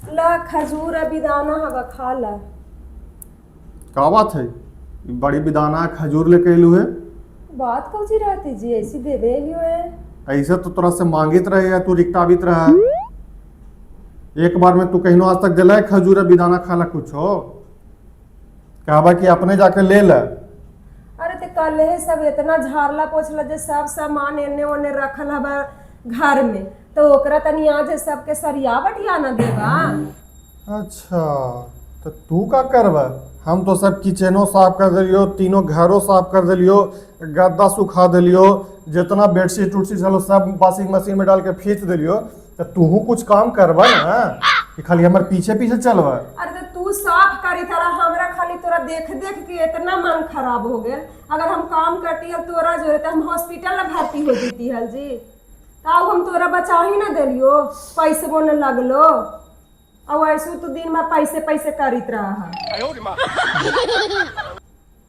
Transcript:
ला खजूर अभी दाना हवा खा ला। का बात है, ई बड़ी बिदाना खजूर लेके अयलू है? बात कौची रहती जी, ऐसी देवे लियो है। ऐसे तो तोरा से मांगित रहे या तू रिकटाबित रहा। एक बार में तू कहिनो आज तक दिला है खजूर बिदाना खाला कुछ हो? कहबा कि अपने जाके ले ले। अरे ते कल है सब इतना झाड़ला पोछला जे सब सामान एने ओने रखल हवा घर में, तो ओकरा तनी आज सबके सरियावट या ना देबा। अच्छा, तो तू का करबा? हम तो सब किचनो साफ कर दिलियो, तीनों घरों साफ कर दिलियो, गद्दा सुखा दिलियो, जितना बेडशीट उडशीट छलो सब वॉशिंग मशीन में डाल के खींच दिलियो। तो तूहू कुछ काम करबा ना कि खाली हमर पीछे पीछे चलबा? अरे तो तू साफ करी तारा, हमरा खाली तोरा देख देख के इतना मन खराब हो गेल। अगर हम काम करती हल तोरा जोरे तो हम हॉस्पिटल में भर्ती हो जीती हल जी। ताऊ हम तोरा बचा ही ना देलियो, पैसबो न लगलो और ऐसो तू दिन में पैसे पैसे करीत रहा।